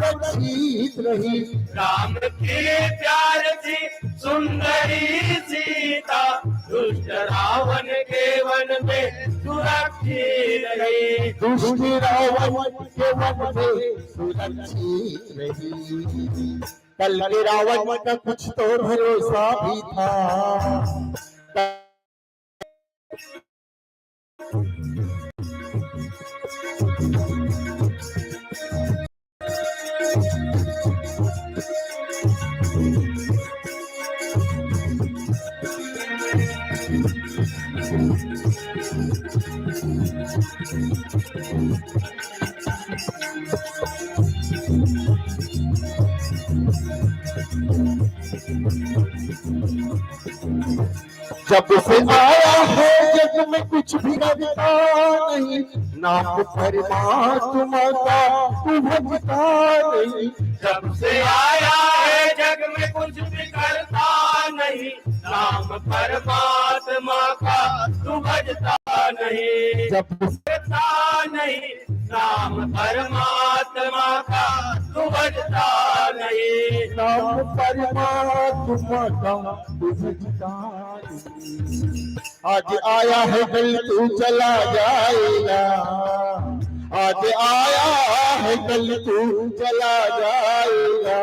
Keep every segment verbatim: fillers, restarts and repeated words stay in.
सुरक्षित रही। राम के प्यार सी सुंदरी सीता, दुष्ट रावण के वन में सुरक्षित रही। दुष्ट रावण के वन में सुरक्षित रही। कल के रावण का कुछ तो भरोसा भी था। जब से आया है जग में कुछ बिगड़ता नहीं, नाम परमात्मा का तू भजता नहीं। जब से आया है जग में कुछ बिगड़ता नहीं, नाम परमात्मा का तू भजता नहीं। जब से नहीं, नाम परमात्मा का तू भजता नहीं। नाम परमात्मा का तू भजता नहीं। आज आया है, कल तू चला जाएगा। आज आया है, कल तू चला जाएगा।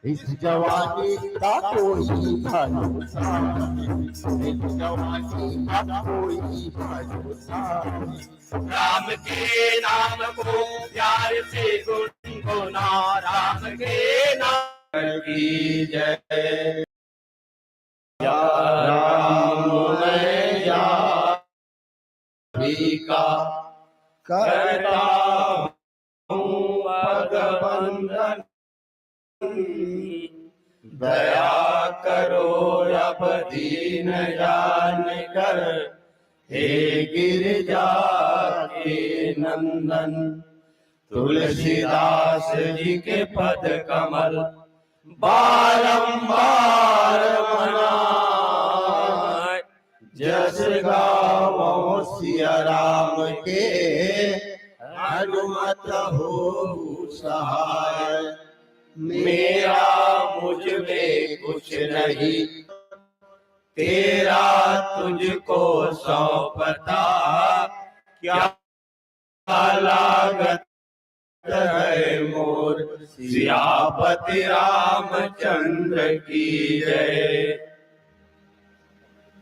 इस जवानी का कोई भरोसा नहीं, इस जवानी का कोई भरोसा नहीं। राम के नाम को प्यार से गुनगुना, राम के नाम की जय। या राम, मैं या भी का करता हूँ पग बंदन। दया करो अब दीन जान कर, हे गिरिजा के नंदन। तुलसीदास जी के पद कमल बारंबार मनाए, जस गावो सिया राम के हनुमत हो सहाय। मेरा मुझ में कुछ नहीं, तेरा तुझको सौंपता, क्या लागत है मोर सियापति रामचंद्र की जय।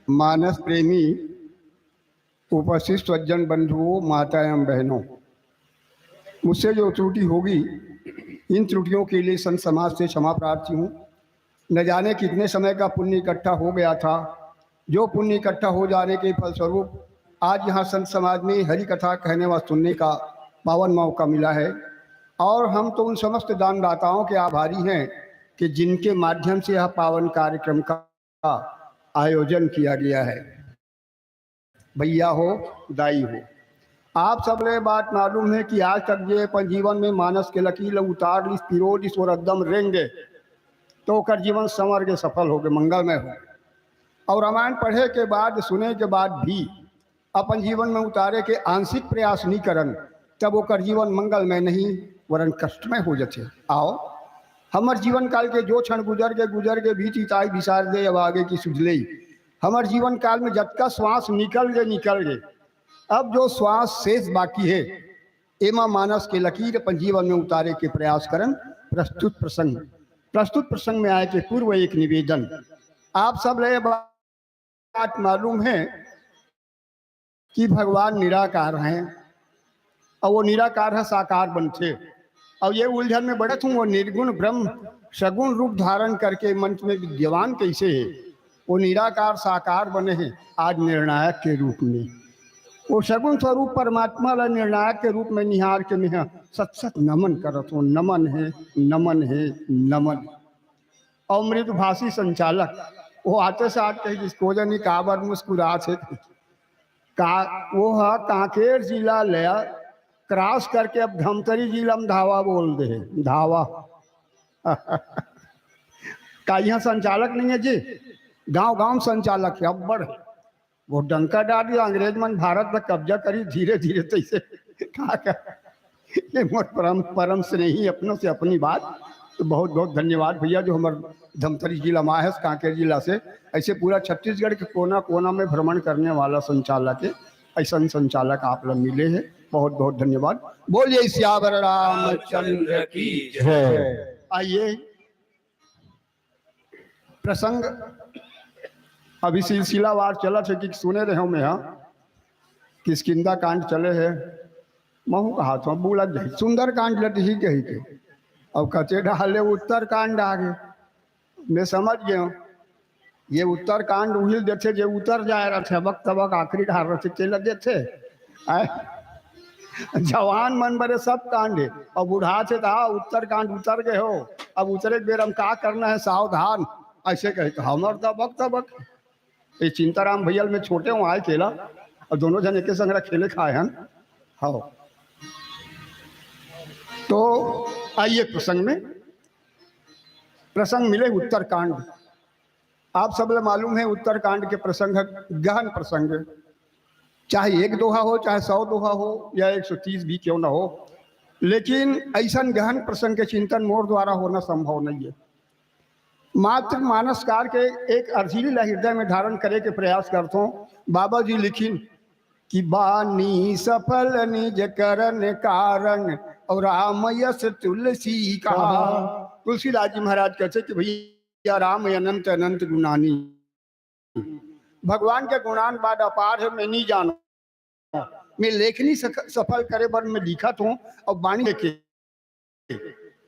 मानस प्रेमी, उपस्थित सज्जन बंधुओं, माता एवं बहनों, मुझसे जो त्रुटि होगी, इन त्रुटियों के लिए संत समाज से क्षमा प्रार्थी हूँ। न जाने कितने समय का पुण्य इकट्ठा हो गया था, जो पुण्य इकट्ठा हो जाने के फलस्वरूप आज यहाँ संत समाज में हरि कथा कहने व सुनने का पावन मौका मिला है। और हम तो उन समस्त दानदाताओं के आभारी हैं कि जिनके माध्यम से यह पावन कार्यक्रम का आयोजन किया गया है। भैया हो, दाई हो, आप सबले बात मालूम है कि आज तक जे अपन जीवन में मानस के लकीर ल उतार लिस, पिरो लिस और एकदम रेंगे, तो ओकर जीवन संवर के सफल हो गए, मंगलमय हो। और रामायण पढ़े के बाद, सुने के बाद भी अपन जीवन में उतारे के आंशिक प्रयास नहीं करन, तब ओकर जीवन मंगलमय नहीं, वरन कष्टमय हो जथे। आओ, हमर जीवन काल के जो क्षण गुजर के, गुजर के, बीत इताई बिसार दे, अब आगे की सुध लेई। हमर जीवन काल में जतका श्वास निकल गे, निकल गे। अब जो श्वास शेष बाकी है, एमा मानस के लकीर अपन जीवन में उतारे के प्रयास करन। प्रस्तुत प्रसंग, प्रस्तुत प्रसंग में आए के पूर्व एक निवेदन, आप सब ले बात मालूम है कि भगवान निराकार हैं और वो निराकार है, साकार बनथे। और ये उलझन में बड़े हूँ, वो निर्गुण ब्रह्म सगुण रूप धारण करके मंच में विद्यमान कैसे है, वो निराकार साकार बने हैं आज निर्णायक के रूप में। वो सगुण स्वरूप परमात्मा ला निर्णायक के रूप में निहार के मैं सत सत नमन करत हूँ। नमन है, नमन है, नमन। और मृदुभाषी संचालक, वो आते साथ कही, जिसको जानी काबर मुस्कुरात है, का, वो ह कांकेर जिला ले cross करके अब धमतरी जिला में धावा बोल दे हे, धावा। का यहाँ संचालक नहीं है जी? गांव गांव में संचालक है, अब्बड़। वो डंका डाली, अंग्रेज मन भारत में कब्जा करी धीरे धीरे, तैसे का कर। ये मोर परम, परम स्नेही अपनों से अपनी बात। तो बहुत बहुत धन्यवाद भैया, जो हमर धमतरी जिला में है, कांकेर जिला से, ऐसे पूरा छत्तीसगढ़ के कोना कोना में भ्रमण करने वाला संचालक है, ऐसा संचालक आप लोग मिले हैं। बहुत बहुत धन्यवाद। बोलिए सियावर रामचंद्र की जय। आइए, प्रसंग अभी सिलसिलावार चलत है कि सुने रहे मैं, हाँ, किष्किंधा कांड चले है। महू कहा था बोला जाए सुंदर कांड लट ही कही के, अब कचे डाले उत्तर कांड आ गए। मैं समझ गया हूँ, ये उत्तर कांड उहिल देथे जे उतर जाए रहथे, वक्त तबक आखिरी ढार रहथे, तेला देथे। आय? जवान मन बरे सब कांड है, और बूढ़ा थे तो हाँ, उत्तर कांड उतर गए हो, अब उतरे के बेर हम का करना है, सावधान, ऐसे कहे तो हमर तबक तबक। ये चिंताराम भैया में छोटे हूँ आए केला, और दोनों जन एके संग खेले खाए हन। हाँ, तो आइए प्रसंग में, प्रसंग मिले उत्तरकांड। आप सब ला मालूम है उत्तरकांड के प्रसंग ह गहन प्रसंग, चाहे एक दोहा हो, चाहे सौ दोहा हो, या एक सौ तीस भी क्यों ना हो, लेकिन ऐसन गहन प्रसंग के चिंतन मोर द्वारा होना संभव नहीं है। मात्र मानसकार के एक अर्जिली ला हृदय में धारण करे के प्रयास करथों। बाबा जी लिखिन कि बानी सफल निज करन कारण, और राम यश तुलसी कहा। तुलसीदास जी महाराज कहते कि भैया, राम अनंत अनंत गुणानी, भगवान के गुणान बाद अपार है, मैं नहीं जानों, मैं लेखनी सक-, सफल करे बर मैं लिखत हूँ, और बानी लेके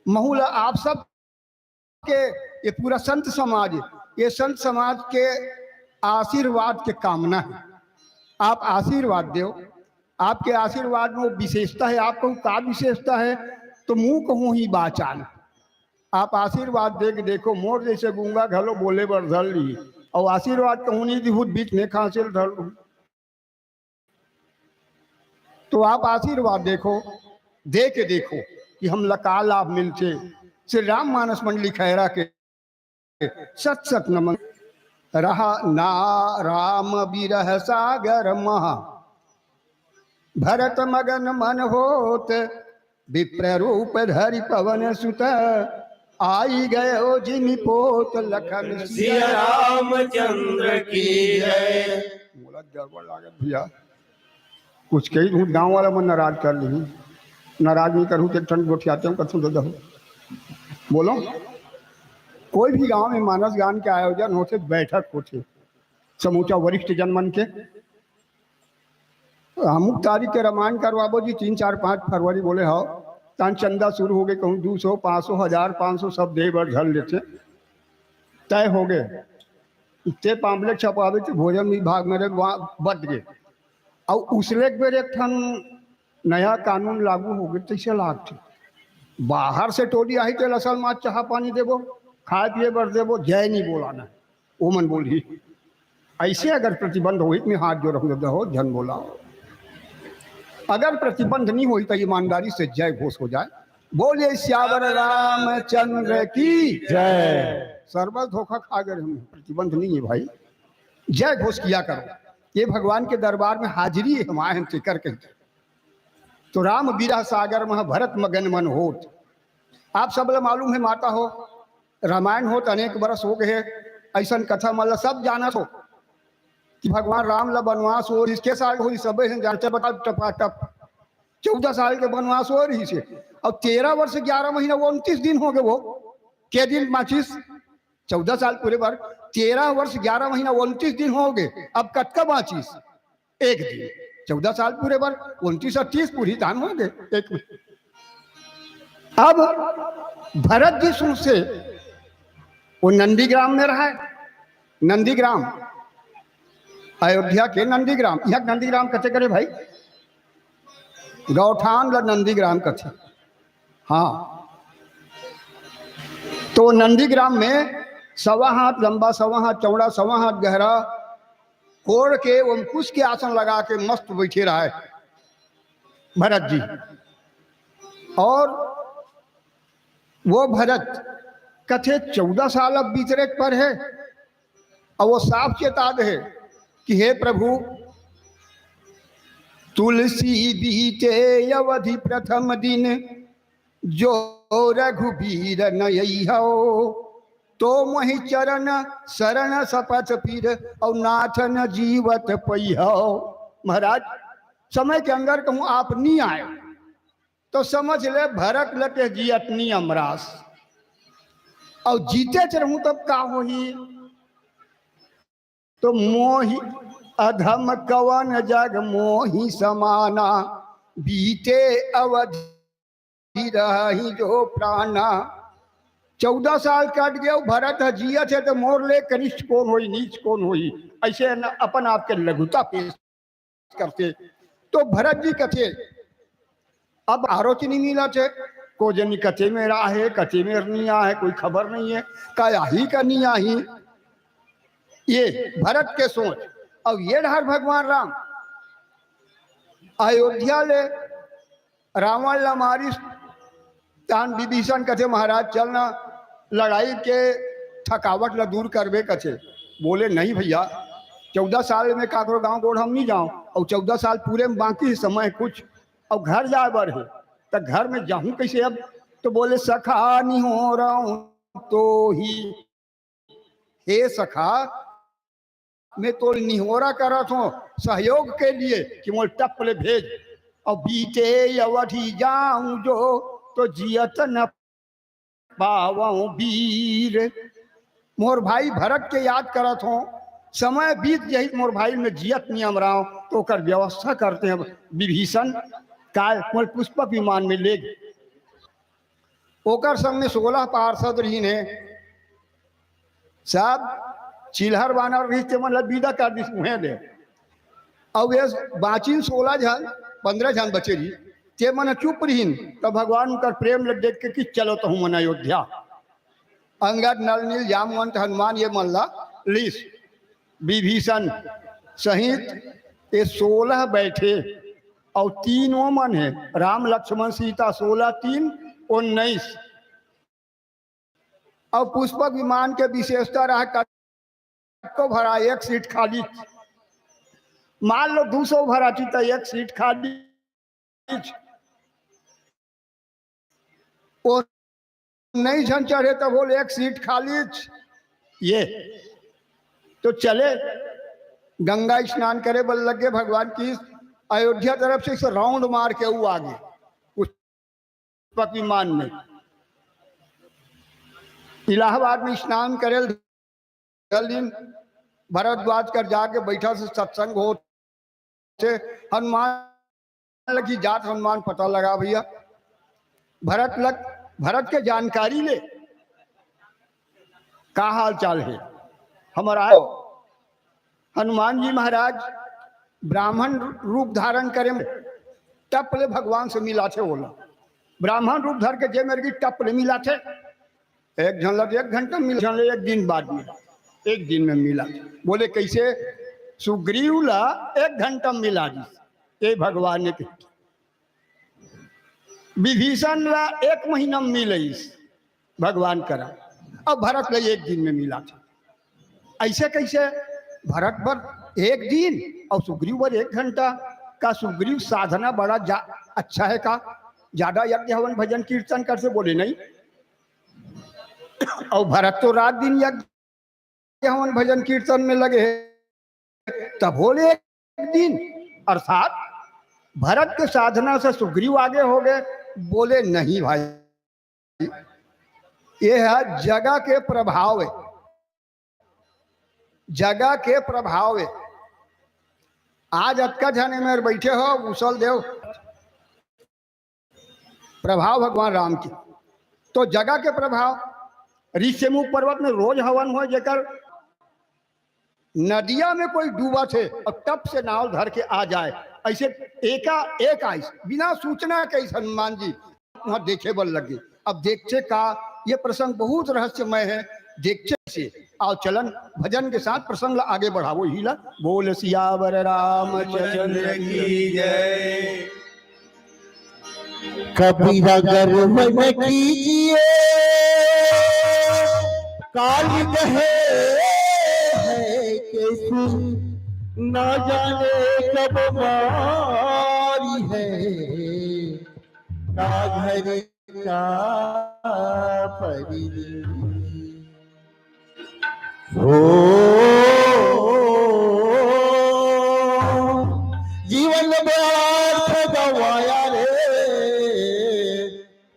महू ला आप सब के, ये पूरा संत समाज, ये संत समाज के आशीर्वाद के कामना है। आप आशीर्वाद दो, आपके आशीर्वाद में वो विशेषता है, आपको का विशेषता है, तो मुँह कहूँ ही बाचान। आप आशीर्वाद दे के देखो, मोर जैसे गूंगा घलो बोले बर धर ली, और आशीर्वाद कहूँ नहीं दिहुत बीच में खांसे ल धर लूँ। तो आप आशीर्वाद देखो, दे के देखो कि हम ला का लाभ मिलथे। श्री राम मानस मंडली खैरा के सत सत नमन। रहा ना राम बिरह सागर महा, भरत मगन मन होत, विप्र रूप धरि पवन सुत, आई गयो जिमि पोत लखन सिया रामचंद्र की जय। मोला गड़बड़ लागत भैया, कुछ कही दूँ, गाँव वाला मन नाराज कर ली, नाराज नहीं करूँ तो एक ठन गोठियाते हूँ, कथू दे दहू। बोलो, कोई भी गांव में मानस गान के आयोजन होथे, बैठक होथे, समूचा वरिष्ठ जन मन के। अमुक तारीख के रामायण करवाबो जी, तीन, चार, पाँच फरवरी बोले हो, तहां चंदा शुरू हो गए, कहूँ दू सौ, पाँच सौ, हजार, पाँच सौ सब दे बर धर लेथे, तय हो गए। ते पाम्पलेट छपवाबे तो भोजन विभाग मेरे वहाँ बट गए। और उसले एक बेर एक ठन नया कानून लागू हो गए, तैसे लागथे, बाहर से टोली आही तो लसल मात चाह पानी देबो, खाए पिए बर देबो, जय नहीं बोलाना। वो मन बोलही, ऐसे अगर प्रतिबंध होही तो मैं हाथ जोड़ रहूँ, दहो झन बोला। अगर प्रतिबंध नहीं होही तो ईमानदारी से जय घोष हो जाए, बोलिए सियावर रामचंद्र की जय। सर्वल धोखा खा गए हम, प्रतिबंध नहीं है भाई, जय घोष किया करो। ये भगवान के दरबार में हाजिरी है, हम आए हम तेकर कहते। तो राम बिरह सागर मह भरत मगन मन होत। आप सब ला मालूम है माता हो, रामायण होत अनेक बरस हो गए, ऐसन कथा मन ला सब जानत हो कि भगवान राम ला बनवास हो इसके साल हो, सब ऐसन जानते, बता टपा टप चौदह साल के बनवास हो रही से, और तेरह वर्ष ग्यारह महीना वो उनतीस दिन हो गए, वो के दिन बाँचिस? चौदह साल पूरे बर तेरह वर्ष ग्यारह महीना उनतीस दिन हो गए, अब कतका बाँचिस? एक दिन। चौदह साल पूरे बर उनतीस और तीस पूरी दान हो गए एक में। अब भरत जी सुन से वो नंदीग्राम में रहा है, नंदीग्राम, अयोध्या के नंदीग्राम। यहाँ नंदीग्राम कथे करे भाई, गौठान ला नंदीग्राम कथे। हाँ, तो नंदीग्राम में सवा हाथ लंबा, सवा हाथ चौड़ा, सवा हाथ गहरा कोड़ के वो अंकुश के आसन लगा के मस्त बैठे रहा है भरत जी। और वो भरत कथे चौदह साल अब बीतरे पर है, और वो साफ चेता दे कि हे प्रभु, तुलसी बीते अवधि प्रथम दिन, जो रघुबीर नयई हौ, तो मोहि चरण शरण सपथ फिर, और नाथ न जीवत पई हौ। महाराज, समय के अंदर कहूँ आप नहीं आए, तो समझ ले भरत ल ते जियत नहीं अमरास, और जीते च रहूं तब का होही? तो मोहि अधम कवन जग मोहि समाना, बीते अवधि रहहि जो प्राणा। चौदह साल कट गए, भरत ह जियत हे, तो मोर ले कनिष्ठ कौन होई, नीच कौन होई? ऐसे न अपन आप के लघुता पेश करते। तो भरत जी कथे, अब आरो च नहीं मिलत हे, को जनी कथे मेर आहे, कथे मेर नहीं आहे, कोई खबर नहीं है, का आही का नहीं आही। ये भरत के सोच। अब ये डहर भगवान राम अयोध्या ले रावण ला मारिस, तहन विभीषण कथे, महाराज चल ना, लड़ाई के थकावट ला दूर करबे कथे। बोले, नहीं भैया, चौदह साल में काकरो गांव गोड़ हम नहीं जाऊं, और चौदह साल पूरे में बाकी समय कुछ, और घर जाए बर हे, त घर में जाहूं कैसे अब? तो बोले, सखा निहोरौं तोहि, हे सखा, मैं तोर निहोरा करत हों सहयोग के लिए कि मोर टप ले भेज, और बीते अवधि जाऊं जो, तो जियत न पावौं बीर। मोर भाई भरत के याद करत हों, समय बीत जाही, मोर भाई मैं जियत नहीं अमराव, तो ओकर व्यवस्था करते हैं विभीषण, काय मोर पुष्पक विमान में ले। ओकर संग में सोलह पार्षद रहिन हे, सब चिल्हर बानर रहिस, ते मन ला विदा कर दिस उहें ले। अब ये बाँचिन सोलह झन, पन्द्रह झन बचे रहिस, ते मन चुप रहिन। तब भगवान उनकर प्रेम ल देख के कि चलो तहूँ मन अयोध्या। अंगद, नल नील, जामवंत, हनुमान ये मन ला लीस। विभीषण सहित ये सोलह बैठे, और तीन वो मन हे, राम, लक्ष्मण, सीता, सोलह तीन उन्नीस। और पुष्पक विमान के विशेषता रहा, कतको भरा, एक सीट खाली। मान लो दू सौ भरा थी तो एक सीट खाली। वो उन्नीस झन चढ़े तो बोले एक सीट खाली। ये तो चले गंगा स्नान करे बर लगे, भगवान की अयोध्या तरफ से इसे राउंड मार के वो आगे पुष्पक विमान में। इलाहाबाद में स्नान करे ल चल दिन, भरद्वाज कर जाके बैठा से सत्संग हो से हनुमान लगी जात, हनुमान पता लगा भैया, भरत लग, भरत के जानकारी ले, का हाल चाल हे हमारा। हनुमान जी महाराज ब्राह्मण रूप धारण करे में टप ले भगवान से मिला थे बोला, ब्राह्मण रूप धर के जे मेरे की टप ले मिला थे। एक झन ला एक घंटा मिला, झन ला एक दिन बाद मिला, एक दिन में मिला। बोले कैसे? सुग्रीव ला एक घंटा मिला जी, ये भगवान ने कहा। विभीषण ला एक महीना में मिलइस भगवान करा, अब भरत ला एक दिन में मिला था। ऐसे कैसे? भरत बर एक दिन और सुग्रीव बर एक घंटा। का सुग्रीव साधना बड़ा जा, अच्छा है का? ज्यादा यज्ञ हवन भजन कीर्तन कर से बोले नहीं। और भरत तो रात दिन यज्ञ हवन भजन कीर्तन में लगे हैं, तब बोले एक दिन, अर्थात भरत के साधना से सुग्रीव आगे हो गए। बोले नहीं भाई, ये है जगह के प्रभाव है, जगह के प्रभाव है। आज अतका झने मेर बैठे हो, उसल देव प्रभाव भगवान राम की। तो जगह के प्रभाव, ऋष्यमूक पर्वत में रोज हवन हो, जेकर नदिया में कोई डूबा थे और टप से नाव धर के आ जाए, ऐसे एका एक आइस, बिना सूचना के इस हनुमान जी वहां देखे बर लगे। अब देखते का, ये प्रसंग बहुत रहस्यमय है, देखते से। आओ चलन भजन के साथ प्रसंग ला आगे बढ़ावो ही ला। बोल सियावर रामचंद्र की जय। कबीरा गर्व न कीजिए, काल कहे है कि सुन ना जाने कब मारी है, का घरी का परी। हो, जीवन व्यर्थ गवाया रे,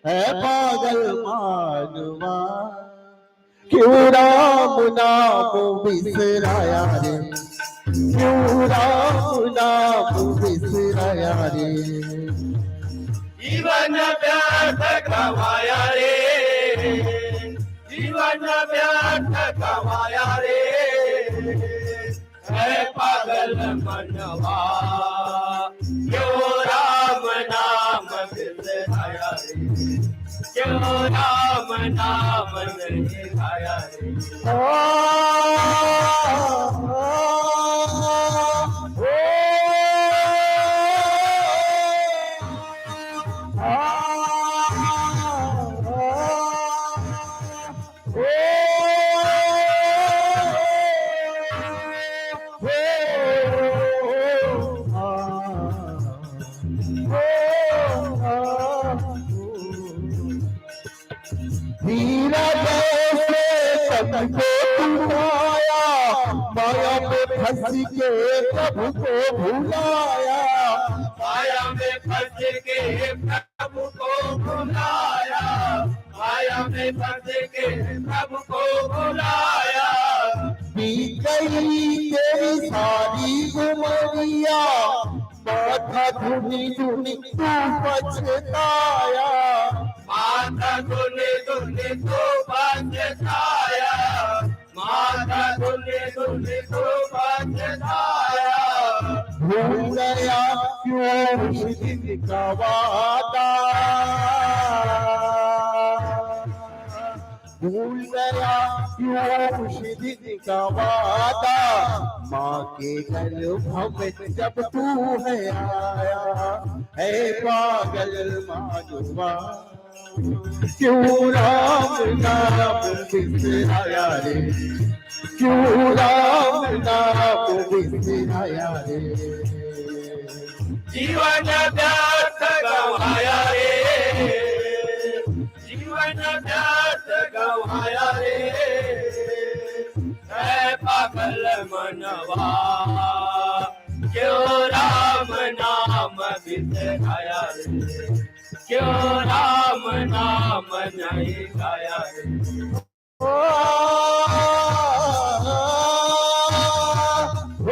है पागल मानवा। क्यों राम नाम बिसराया रे, क्यों राम नाम बिसराया रे। जीवन व्यर्थ गवाया रे, जीवन व्यर्थ गवाया रे, है पागल मनवा। क्यों राम नाम बिसराया रे, क्यों राम नाम नहीं आया रे। आ, आ, ओ, आ, आ, ओ, ओ, आ, ओ, आ, ओ। हीरा जैसे तन को उठाया, माया में फंस के प्रभु को भुलाया। माया में फंस के प्रभु को भुलाया, माया में फंस के प्रभु को भुलाया। बीत गई तेरी सारी उमरिया, माथा धुनी धुनी तू पछताया। माथा धुनी धुनी तू पछताया, माथा धुनी धुनी तू पछताया। भूल गया क्यों उस दिन का वादा, भूल गया क्यों उस दिन का वादा, माँ के गर्भ में जब तू है आया, है पागल मानवा। क्यों राम नाम बिसराया रे, क्यों राम नाम बिसराया रे। जीवन व्यर्थ गवाया रे, जीवन व्यर्थ गवाया रे, है पागल मनवा। क्यों राम नाम बिसराया रे, क्यों राम नाम नहीं गाया रे। ओ, ओ, ओ,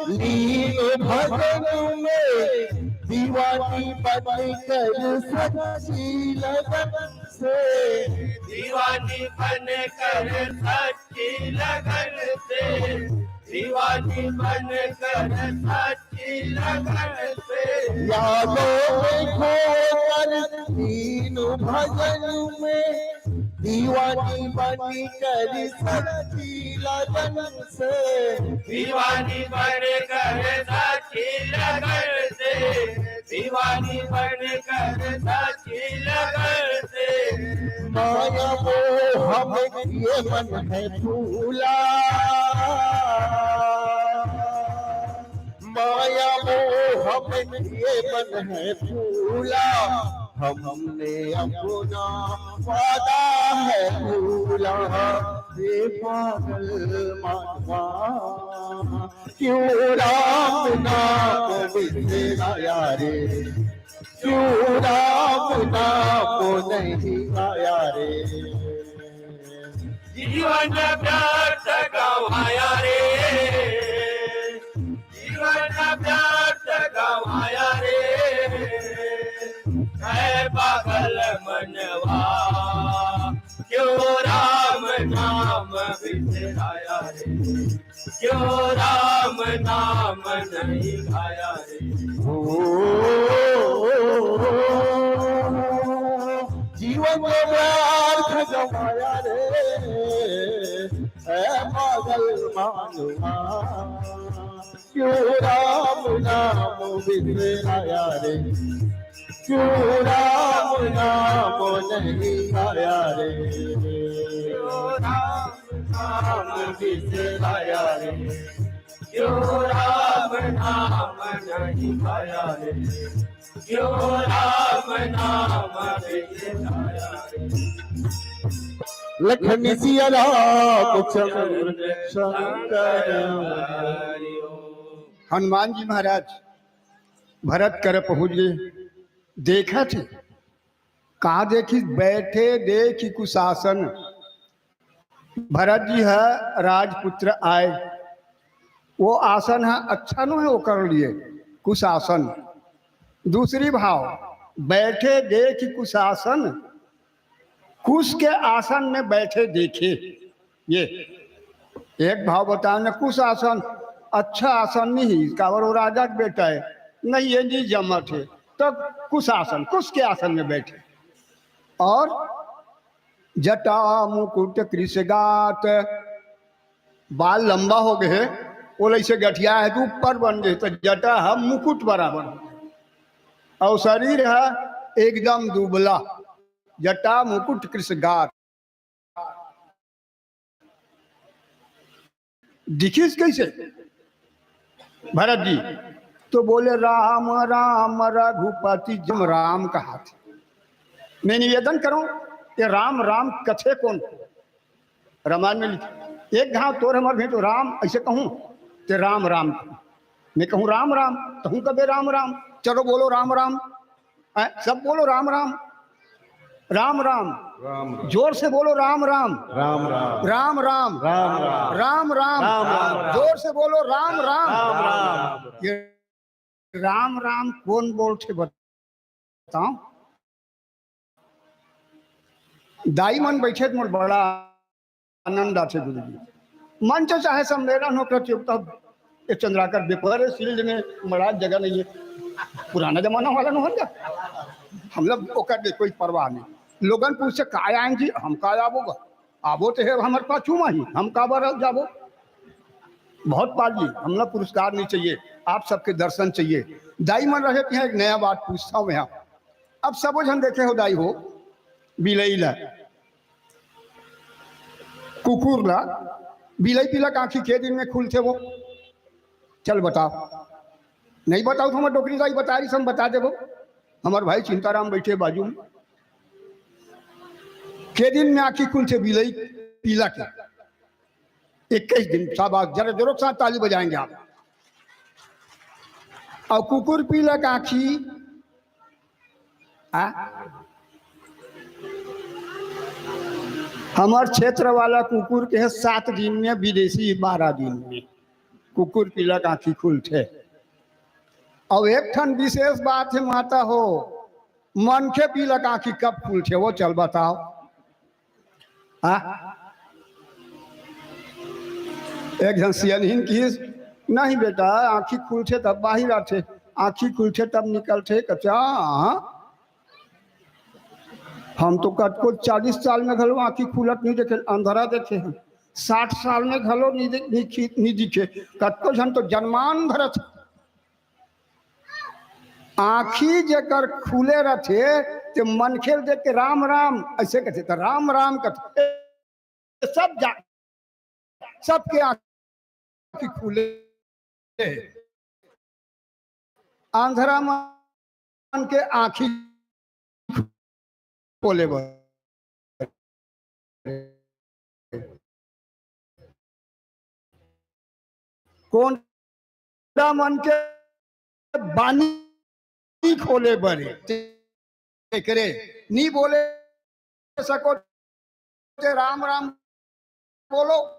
लीन भजन में दीवानी बनकर सच्ची लगन से, दीवानी बनकर सच्ची लगन से, दीवानी बनकर सच्ची लगन से, यादों में खोकर लीन भजन में, दीवानी बनकर सच्ची लगन से, दीवानी बनकर सच्ची लगन से, दीवानी बनकर सच्ची लगन से। माया मोह में ये मन है फूला, माया मोह में ये मन है फूला, हमने अपना वादा है भूला। ये पागल मानवा, क्यों राम नाम बिसराया रे, क्यों राम नाम नहीं आया रे। जीवन व्यर्थ गवाया रे, जीवन व्यर्थ गवाया रे, है पागल मनवा। क्यों राम नाम बिसराया रे, क्यों राम नाम नहीं गाया रे। ओ, ओ, ओ, ओ, जमाया रे, ऐ पागल मानुआ, क्यों राम नाम बिसराया रे, क्यों राम नाम नहीं आया रे, क्यों राम नाम बिसराया रे, क्यों राम नाम नहीं आया रे, क्यों राम नाम बिसराया रे। लखन सिया राम चंद्र शंकर। हनुमान जी महाराज भरत कर पहुंच गए। देखा थे, कहा देखी, बैठे देखी कुशासन। भरत जी ह राजपुत्र आय, वो आसन ह अच्छा नो है ओकर लिए, कुशासन। दूसरी भाव, बैठे देखी कुशासन, कुश के आसन में बैठे देखे। ये एक भाव बताओ न, कुश आसन अच्छा आसन नहीं है, काबर वो राजा के बेटा है, नहीं ये नहीं जमत है, तो कुश आसन, कुश के आसन में बैठे। और जटा मुकुट कृषगात, बाल लंबा हो गए, वो ऐसे गठिया है तो ऊपर बन गए, तो जटा ह मुकुट बराबर हो गए। और शरीर है एकदम दुबला, जटा मुकुट कृषगात। दिखिस कैसे भरत जी? तो बोले, "राम राम रघुपति जम राम कहा थे।" मैं निवेदन करूं कि राम राम कथे कौन? रामायण में लिखे, एक घाव तोर हमर भेंट राम ऐसे कहूं, ते राम राम कहूं। मैं कहूं राम राम, तहूं कबे राम राम। चलो बोलो राम राम। हैं? सब बोलो राम राम। राम राम। राम राम। जोर से बोलो राम राम। राम राम। राम राम। राम राम। राम राम। राम राम। जोर से बोलो राम राम। राम राम। ये राम राम कौन बोलथे बताओ? दाई मन बैठे त मोर बड़ा आनंद आथे गुरु जी। मंच चाहे सम्मेलन हो, प्रतियोगिता हो, ये चंद्राकर बेपर है, field में बड़ा जगह नहीं है। पुराना जमाना वाला नहीं होगा, हम लोग ओकर ले कोई परवाह नहीं। लोगन पूछे, "का आए जी?" हम का आबो गा? आबो तो है हमर पाछू में ही, हम का बार जाबो? बहुत पाल जी, हम लोग पुरस्कार नहीं चाहिए, आप सबके दर्शन चाहिए। दाई मन रहे तो यहाँ एक नया बात पूछता हूँ यहाँ। अब सबो झन देखे हो दाई हो, बिलई ला, कुकुर ला, बिलई पीला के आँखी के दिन में खुलथे वो? चल बताओ, नहीं बताओ तो हमर डोकरी दाई बता रही, हम बता देबो। हमर भाई चिंताराम बैठे बाजू में, के दिन में आँखी खुलथे बिलई पीला के? इक्कीस दिन। शाबाश, जरा जोरों के साथ ताली बजाएंगे आप। और कुकुर पीला के आँखी, आ? हमर क्षेत्र वाला कुकुर के है सात दिन में, विदेशी बारह दिन में। कुकुर पीला के आँखी खुलथे। और एक ठन विशेष बात है माता हो, मनखे पीला के आँखी कब खुलथे वो चल बताओ? हाँ? एक झन सियनहिन किहिस, "नहीं बेटा, आँखी खुलथे तब बाहिर आथे, आँखी खुलथे तब निकलथे।" कचा, हाँ? हम तो कतको चालीस साल में घलो आँखी खुलत नहीं देखे, अंधरा देखे हैं। साठ साल में घलो नहीं दे-, नहीं खी-, नहीं दिखे। कतको झन तो जन्मांध रथे। आँखी जेकर खुले रथे, ते मनखे ल देख के, "राम राम," ऐसे कथे, त राम राम कथे। सब जा, सबके आँखी खुले हे। अंधरा मन के आँखी खोले बर, कोंडा मन के बानी खोले बर, एकरे नी बोले सको ते राम राम बोलो।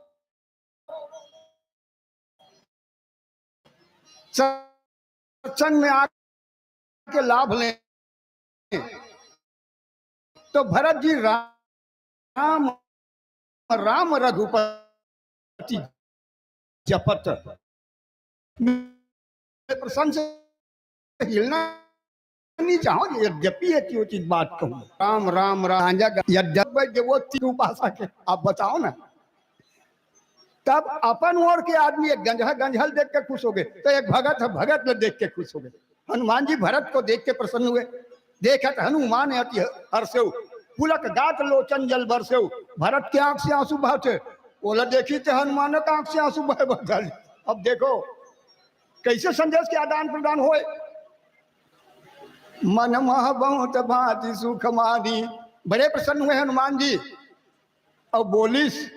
सत्संग में आके लाभ लें। तो भरत जी राम, राम रघुपति जपत में प्रसंग से हिलना नहीं चाहूं, यद्यपि एक यो चीज बात कहूं, राम, राम, राम, गांजा, यद्यपि वो तीन उपासक है, आप बताओ ना। तब अपन ओर के आदमी एक गंजहा, गंजहल देख के खुश हो गए, तो एक भगत है, भगत ल देख के खुश हो गए। हनुमान जी भरत को देख के प्रसन्न हुए। देखत हनुमान अति हर्षेउ, पुलक गात लोचन जल बरसेउ। भरत के आंख से आंसू बहत है, ओला देखी ते हनुमान के आंख से आंसू बहे बदल। अब देखो, कैसे संदेश के आदान प्रदान होए। मन मह बहुत भांति सुख मानी। बड़े प्रसन्न हुए हनुमान जी। अब बोलिस,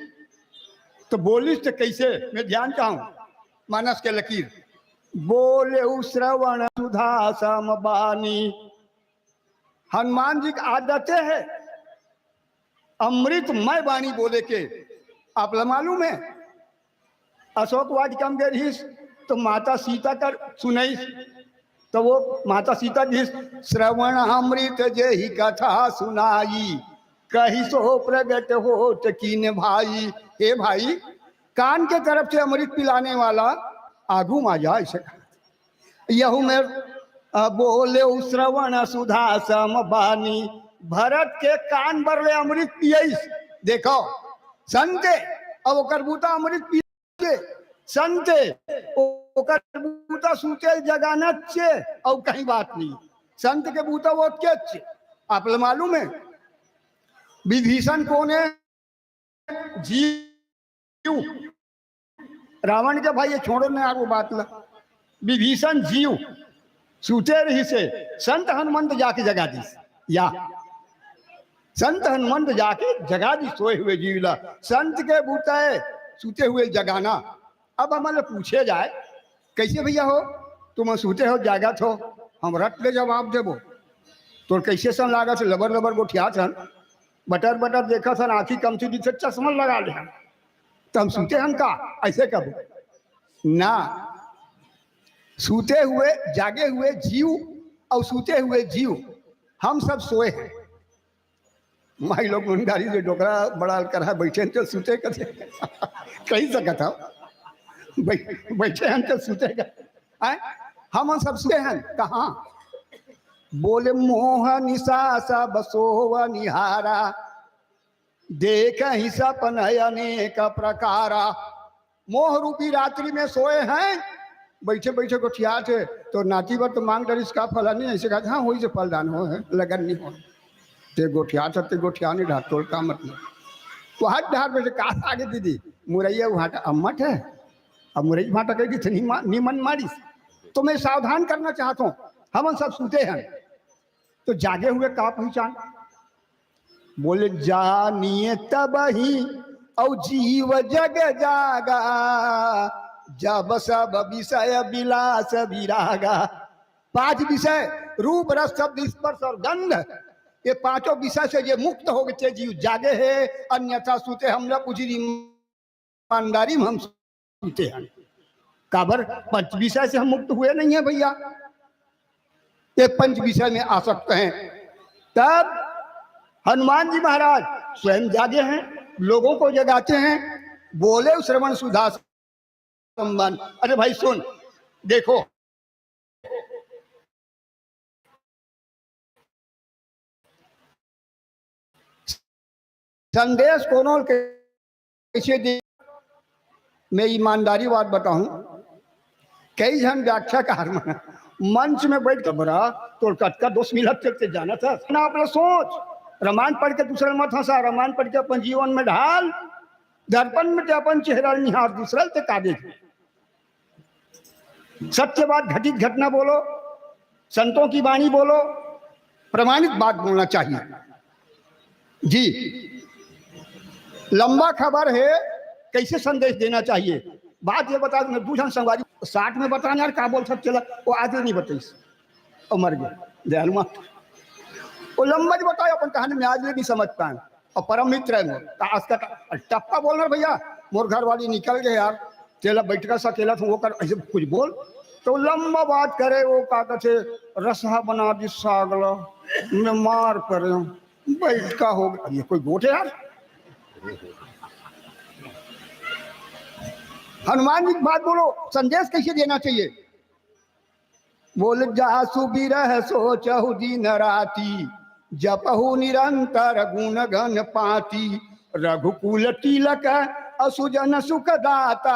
तो बोलिस तो कैसे? मैं ध्यान चाहूं, मानस के लकीर। बोले श्रवण सुधा सम बानी। हनुमान जी की आदतें है अमृतमय बानी बोले के। आप ला मालूम है, अशोक वाटिका में गे रहिस, तो माता सीता कर सुनइस, तो वो माता सीता जी श्रवण अमृत जेहि कथा सुनाई, कहि सो प्रगट होत कीन्ह भाई। हे भाई, कान के तरफ से अमृत पिलाने वाला आगू मा जाए, ऐसे कहा। यहू में, अ, बोले श्रवण सुधा सम बानी, भरत के कान बर ले अमृत पियइस। देखो, संत, अब ओकर बूता अमृत पिए, संत, ओ-, ओकर बूता सूते जगाना चे, अउ कहीं बात नहीं। संत के बूता वो के चे। आप ला मालूम है, विभीषण कोन है? जीव। रावण के भाई, ये छोड़ो ना यार वो बात ला। विभीषण जीव सूते रहिसे, संत हनुमंत जाके जगा दिस। या संत हनुमंत जाके जगा दिस सोए हुए जीव ला। संत के बूता है सूते हुए जगाना। अब हमन ले पूछे जाए, "कैसे भैया हो, तुम सूते हो, जागत हो?" हम रट ले जवाब देबो। "तोर कैसे सन लागत हे, लबर लबर गोठियात हन, बटर बटर देखत हन, आँखी कमती दिखत, चश्मा लगा ले हन, त हम सूते हन का?" ऐसे कबो ना। सूते हुए, जागे हुए जीव अउ सूते हुए जीव, हम सब सोए हैं। माई लोग मुंडारी जे डोकरा बड़ा करहा, बैठे हैं तो सूते कथे। कही सकत हो, बै-, बैठे हैं तो सूते का, आय? हम सब सूते हैं कहाँ? बोले मोह निशा सब सोव निहारा, देखहि सपन अनेक प्रकारा। मोह रूपी रात्रि में सोए हैं, बैठे बैठे गोठियात हे, तो नाती बर तो मांग डरिस का फलानी, ऐसे कहा, "हाँ, होई से फलदान हो है, लगन नहीं हो।" ते गोठियात हे, ते गोठियानी ढाक तोल का मतलब। तो हाथ ढाक में से का आगे दीदी, मुरैया वहाँ का अम्मट है, अब मुरैया वहाँ का कही थी निमन मारिस। तो मैं सावधान करना चाहता हूँ, हमन सब सूते हैं, तो जागे हुए का पहचान? बोले, "जानिए तब ही औ जीव जग जागा, जब सब विषय विलास विरागा।" पांच विषय, रूप, रस, शब्द, स्पर्श और गंध, ये पांचों विषय से जे मुक्त हो गए, ते जीव जागे है, अन्यथा सूते हम न बुझी ईमानदारी में हम सूते हैं। काबर? पंच विषय से हम मुक्त हुए नहीं है भैया। ये पंच विषय में आसक्त हैं। तब हनुमान जी महाराज स्वयं जागे हैं, लोगों को जगाते हैं, बोले श्रवण सुधा संबंध। अरे भाई सुन, देखो, संदेश कोनो ल कइसे दे? मैं ईमानदारी बात बताहूं, कई झन व्याख्याकार मन मंच में बैठ के, "बरा, तोर कतका दोष मिलत हे, ते जानत हस?" ना अपना सोच, रामायण पढ़ के दूसरा ल मत हंसा, रामायण पढ़ के अपन जीवन में ढाल, दर्पण में ते अपन चेहरा निहार, दूसरा ल ते का देख। सत्य बात, घटित घटना बोलो, संतों की वाणी बोलो, प्रमाणित बात बोलना चाहिए। जी, लंबा खबर है, कैसे संदेश देना चाहिए। बात ये बता दूं, दू झन संगवारी साठ में बताना यार, का बोल सकते ला, वो आज नहीं बताइस, वो मर गए, दयालु माँ। वो लंबा जी बताए अपन कहानी में, आज भी नहीं समझ पाए। और परम मित्र है मोर, त आज का ट-, टप्पा बोलना भैया, मोर घर वाली निकल गए यार, तेला बैठका सकेला था, वो कर, ऐसे कुछ बोल, तो लंबा बात करे, वो का कहते, "रसहा बना दी सागला, मैं मार पड़े हूँ, बैठका हो गया।" ये कोई गोठ है यार? हनुमान जी की बात बोलो, संदेश कैसे देना चाहिए? बोल जासु बिरह सोचहु दिन राति, जपहु निरंतर गुण गण पाती। रघुकुल तिलक असुजन सुखदाता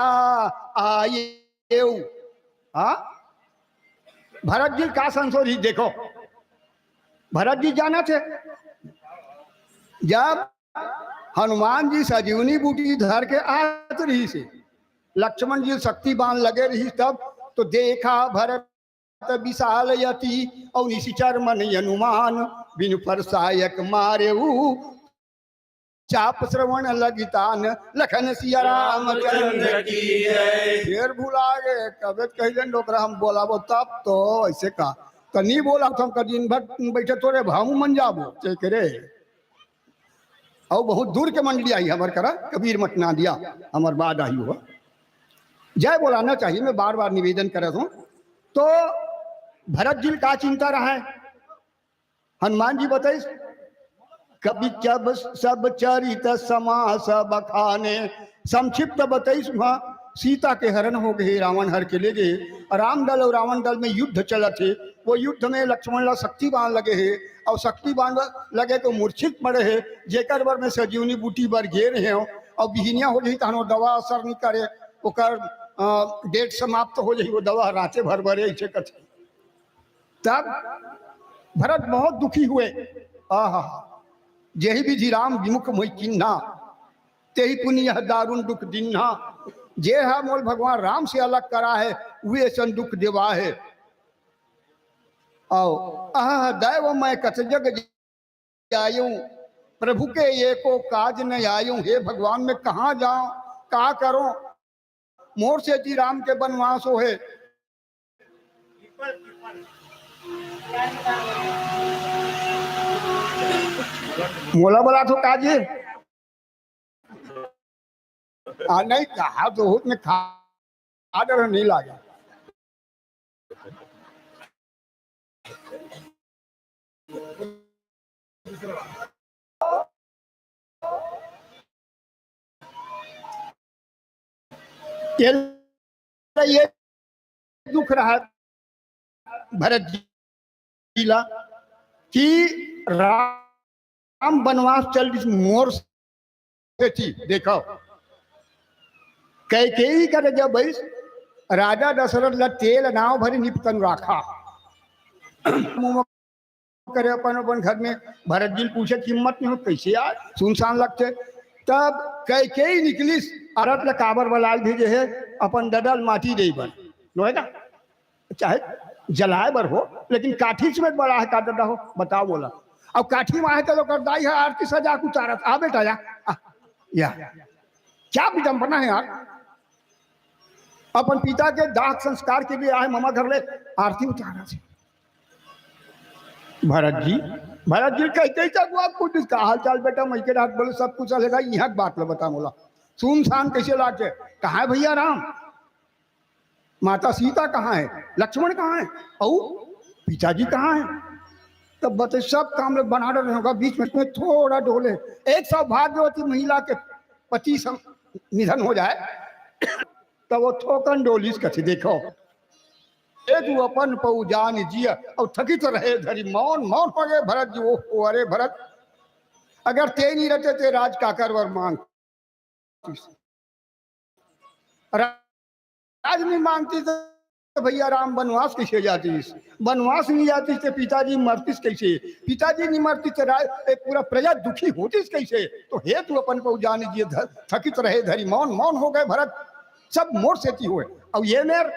आएउ। हाँ, भरत जी का संशोधित देखो, भरत जी जाना थे, जब हनुमान जी सजीवनी बूटी धर के आत रहिस हे, लक्ष्मण जी शक्ति बाण लगे रहिस तब, तो देखा भरत विशाल यति, अउ निशिचर मन अनुमान, बिनु फरसायक मारेउ चाप श्रवण लगितान। लखन सिया रामचंद्र की जय। फिर भुला गए, कबे कहिलेन डोकरा हम बोलाबो तब तो ऐसे का, तो नहीं बोला तो हम का दिन भर बैठे तोरे भामू मन जाबो, चेक रे। अउ बहुत दूर के मंडली आई हमर करा, कबीर मठ ना दिया, हमर बाद आई हुआ। जय बोलाना चाहिए, मैं बार बार निवेदन करत हूँ। तो भरत जी का चिंता रहा है, हनुमान जी बताइस, कवि जब सब चरित समास बखाने, संक्षिप्त बताइस, वहाँ सीता के हरण हो गए, रावण हर के ले गए, राम दल और रावण दल में युद्ध चलत हे, वो युद्ध में लक्ष्मण ला शक्ति बाण लगे हे, और शक्ति बाण लगे तो मूर्छित पड़े हे, जेकर बर में सजीवनी बूटी बर गे रहे हो, और बिहिनिया हो जाही तहन वो दवा असर नहीं करे, ओकर, अ, डेट समाप्त हो जाही, वो दवा राते भर बरे, ऐसे कथे। तब भरत बहुत दुखी हुए। आहा, जेहि विधि राम विमुख मोहि कीन्हा, तेहि पुनि यह दारुण दुख दीन्हा। जे हा मोल भगवान राम से अलग करा है, वे ऐसन दुख देवा है। आओ, आह, दैव मैं कत जग जायूं, प्रभु के एको काज न आयूं। हे भगवान, मैं कहाँ जाऊं, का करूं? मोर सेती राम के बनवास होहे। मोला बलाथो का जी? आ, नहीं, कहा तो होत में खा डर नहीं लागे। ये, ये दुख रहा भरत जी ला कि राम बनवास चल दिस मोर सेती। देखो, कैकेयी कर जब बैस राजा दशरथ ला तेल नाव भरी निपतन राखा। मुंह करे अपन, अपन घर में भरत जी ल पूछे हिम्मत नहीं हो, कैसे यार सुनसान लगते। तब कैकेयी निकलिस, अरथ ल काबर बलाल भेजे हे, अपन ददा ल माटी दे बर, होय ना? चाहे जलाए बर हो, लेकिन काठी समेत बड़ा है का ददा हो, बताओ बोला। अब काठी में आहे तो ओकर दाई है आरती सजा के उतारत, आ बेटा या, आ, या। क्या विडम्बना है यार, अपन पिता के दाह संस्कार के लिए आए ममा घर ले आरती उतारत हे। भरत जी, भरत जी कहते ही सब आप कुछ इसका हाल चाल बेटा, मैं के रात बोले सब कुछ चलेगा, यहाँ की बात लो बता मोला। सुनसान कैसे लागे, कहाँ है भैया राम? माता सीता कहाँ है? लक्ष्मण कहाँ है? और पिताजी कहाँ है? तब बते सब काम लोग बना रहे होगा, बीच में थोड़ा डोले। एक सौभाग्यवती महिला के पति सम-, निधन हो जाए, तब वो थोकन डोलिस कथी देखो। ए तू अपन पऊ जान जिय, और थकित रहे धरी मौन, मौन हो गए भरत जी। ओ, ओ, अरे भरत, अगर ते नहीं रहते ते राज काकर वर मांग। रा-, राज नहीं मांगती तो भैया राम बनवास कैसे जातीस? बनवास नहीं जातीस तो पिताजी मरतीस कैसे? पिताजी नहीं मरतीस तो राज, एक पूरा प्रजा दुखी होतीस कैसे? तो हे तू अपन पऊ जान जिय ध-, थकित रहे धरी मौन, मौन हो गए भरत, सब मोर सेती हुए। अब ये मेर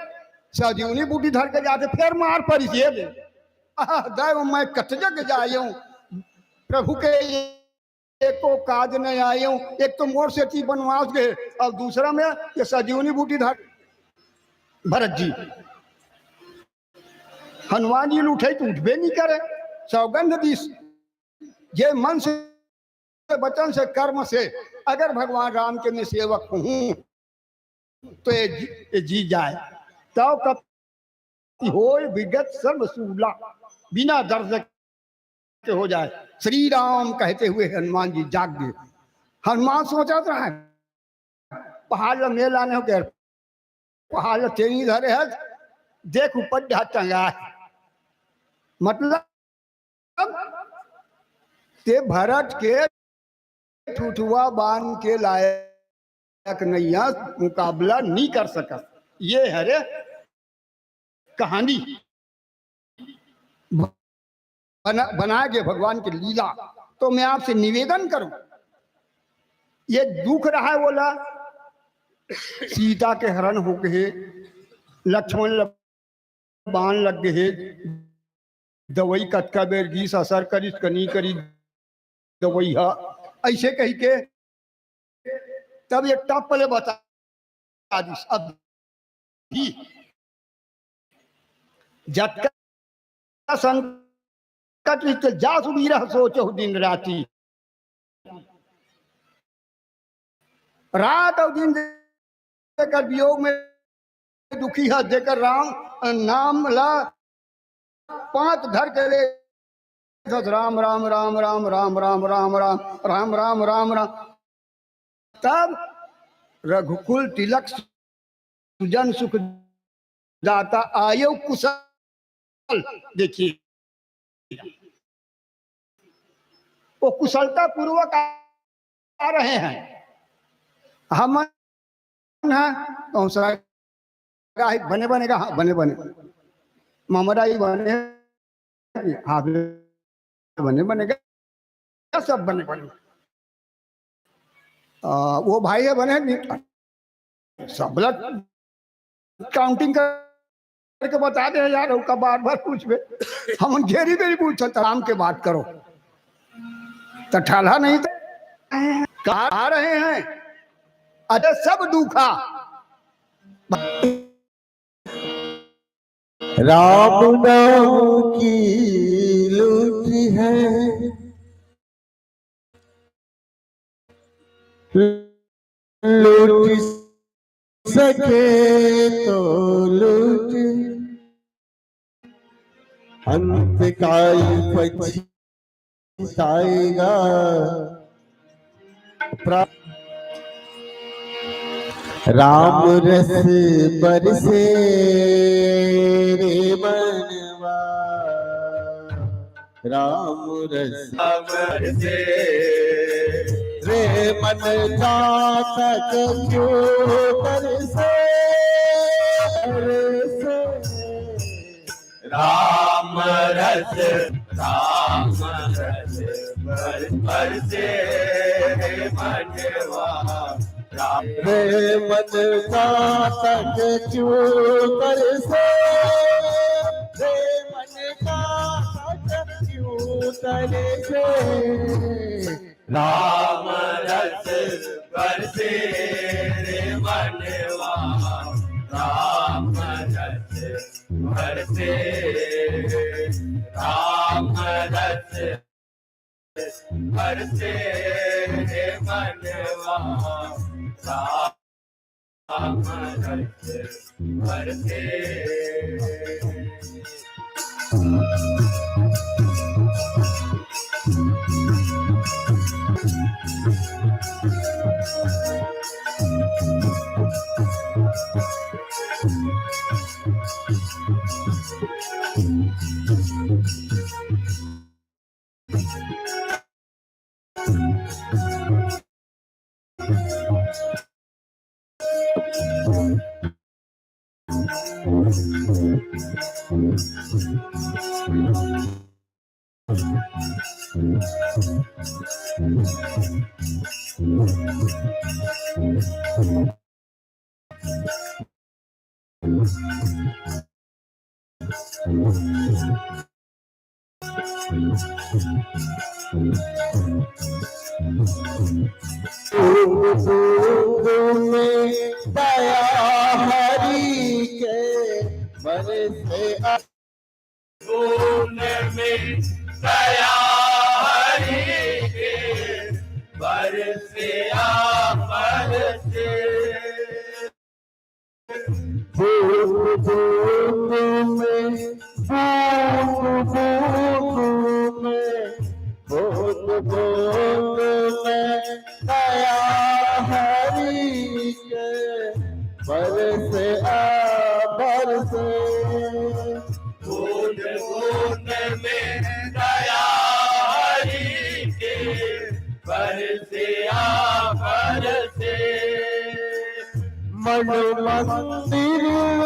सजीवनी बूटी धर के जाते फिर मार परिस ये दे। आह, दैव मैं कत जग जायूं, प्रभु के एको काज न आयूं। एक तो मोर सेती बनवास गए, और दूसरा में ये सजीवनी बूटी धर भरत जी। हनुमान जी ल उठे तो उठबे नहीं करे, सौगंध दिस। जे मन से, वचन से, कर्म से अगर भगवान राम के मैं सेवक हूँ, तो ये जी, ये जी जाए। तब कब होय विगत सर्व सूला, बिना दर्द के हो जाए। श्री राम कहते हुए हनुमान जी जाग गए। हनुमान सोचत रहे, पहाड़ ल मेल आने हो गए, पहाड़ ल तेनी धरे है, देख ऊपर जा टंगा है। मतलब, ते भरत के ठुठुआ बांध के लायक नइ हे, मुकाबला नइ कर सकस। ये हरे कहानी बना, बना के भगवान के लीला। तो मैं आपसे निवेदन करूं, ये दुख रहा है बोला, सीता के हरण हो गए, लक्ष्मण ल बाण लग गए, दवाई कतका बेर गीस, असर करिस क नइ करिस दवाई ह, ऐसे कहि के तब ये टप ले बता दिस। अब भी जतका संकट रहिथे, जा सुबीरा सोचहु दिन राती। रात अउ दिन जेकर वियोग में दुखी ह, जेकर राम नाम ला पांत धर के ले, राम, राम, राम, राम, राम, राम, राम, राम, राम, राम, राम, राम। तब रघुकुल तिलक सुजन सुख दाता आयो कुशल। देखिए, वो कुशलता पूर्वक आ रहे हैं। हम हैं, कौन सा गाय बने बने का, हाँ, बने बने, ममरा ही बने, हाँ, बने बने का, सब बने बने। आ, वो भाई है बने नहीं, सब लोग काउंटिंग करके बता दे यार, ओका बार बार पूछबे, हम घेरी बेरी पूछत, आराम के बात करो, तो ठाला नहीं तो का आ रहे हैं। अरे सब दुखा। राम नाम की लूट है, लूट सके तो लूट, अंत काल पछताएगा। प्रा-, राम रस बरसे रे मनवा, राम रस बरसे रे मन, चातक क्यों तरसे, तरसे। राम रस, राम रस बर-, बरसे रे मनवा। राम रे मन, चातक क्यों तरसे, रे मन, चातक क्यों तरसे। राम रस बरसे रे मनवा, राम रस बरसे, राम रस बरसे रे मनवा, राम रस बरसे। बूंद में दया हरि के बरसे, बूंद में दया हरि के बरसे, आ बरसे। बूंद बूंद में, बूंद बूंद में, बूंद बूंद में दया हरि के बरसे, आ बरसे। बूंद बूंद मंदिर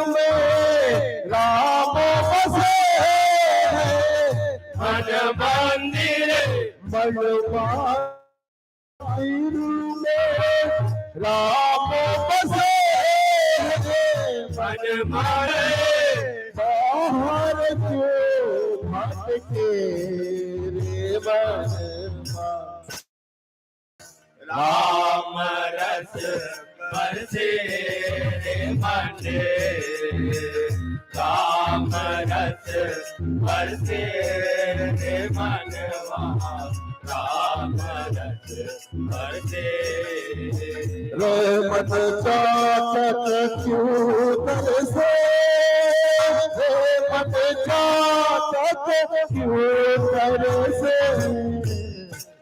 में राम बसे हैं। मन मंदिर, मन मंदिर में राम बसे हैं। मन मारे, बाहर क्यों भटके रे मन। राम रस बरसे रे मन, राम रस बरसे रे मनवा, राम रस बरसे। रे मन चातक क्यों तरसे, रे मन चातक क्यों तरसे।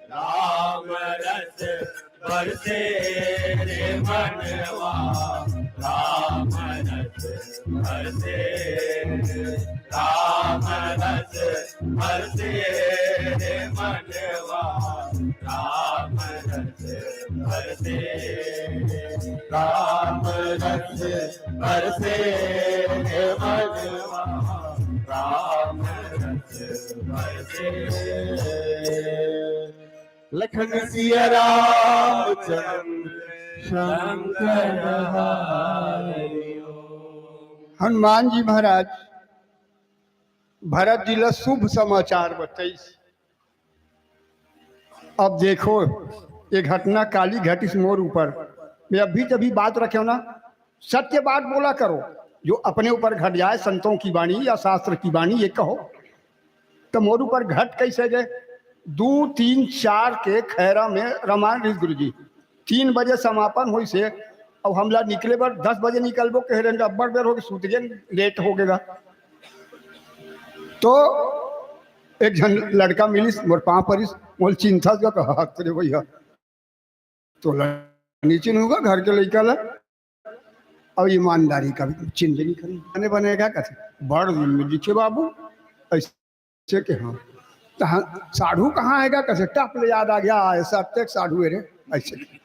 राम रस बरसे रे मनवा, राम रस बरसे, राम रस बरसे रे मनवा, राम रस बरसे, राम रस बरसे रे मनवा, राम रस बरसे। लखन सिया रामचंद्र शंकर हरि। हनुमान जी महाराज भरत जी ला शुभ समाचार बताइस। अब देखो, ये घटना काली घटिस मोर ऊपर। मैं अभी तभी बात रखे हो ना, सत्य बात बोला करो। जो अपने ऊपर घट जाए, संतों की वाणी या शास्त्र की वाणी, ये कहो, तो मोर ऊपर घट कैसे गए? दू, तीन, चार के खैरा में रामायण रिहिस गुरुजी। तीन बजे समापन होइस हे, अब हमला निकले बर दस बजे निकलबो कहे रहे, अब्बड़ बेर होगे, सूत गेन, लेट हो गेगा। तो एक झन लड़का मिलिस, मोर पाँव परिस, मोल चिन्हत गा, कहा, "हत रे भैया, तोला नी चिन्हूं गा, घर के लइका ला।" अउ ईमानदारी का भी चिन्हबे नी करे। बने बने का कथे, "बड़ दिन में दिखे बाबू," अइसे के, "हाँ।" तो हाँ, साढ़ू कहाँ हे गा कथे, टप ले याद आ गया, "आय, सत्य के साढ़ू हे रे," अइसे।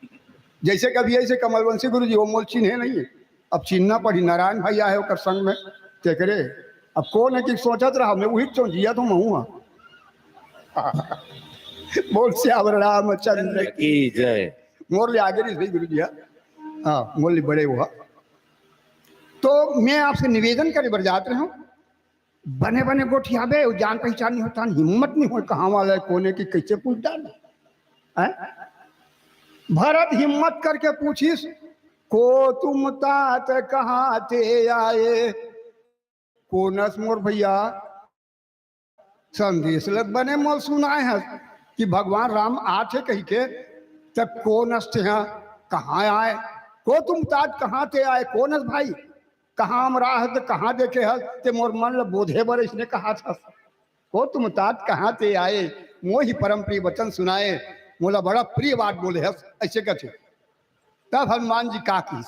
जइसे कभी अइसे कमलवंशी गुरुजी, वो मोल चिन्हे नहीं हे। अब चिन्हना पड़ी, नारायण भाई आहे ओकर संग में, तेकरे। अब कोन हे कि सोचत रहा, मैं उही तो जियत हूँ, महूँ हा। बोल सियावर रामचंद्र की जय। मोर ले आगे रिहिस भाई गुरुजी, हाँ। हाँ, मोर ले बड़े हुआ। तो मैं आपसे निवेदन करे बर जात रहे हूँ, बने बने गोठियाबे, वो जान पहचान नहीं होता, हिम्मत नहीं होय, कहाँ वाला हे, कोन हे कि कैसे पूछ डाले, हैं? भरत हिम्मत करके पूछिस, "को तुम तात कहाँ ते आए?" कोन हस मोर भैया, संदेश ल बने मोल सुनाए हस कि भगवान राम आथे कहिके, त कोन हस तेहा, कहाँ आए? को तुम तात कहाँ ते आए, कोन हस भाई? कहाँ अमरा हस, कहाँ देखे हस, ते मोर मन ल बोधे बर अइसने कहात हस। को तुम तात कहाँ ते आए, मोहि परम प्रिय वचन सुनाए, मोला बड़ा प्रिय बात बोले हस, अइसे कथे। तब हनुमान जी का किस?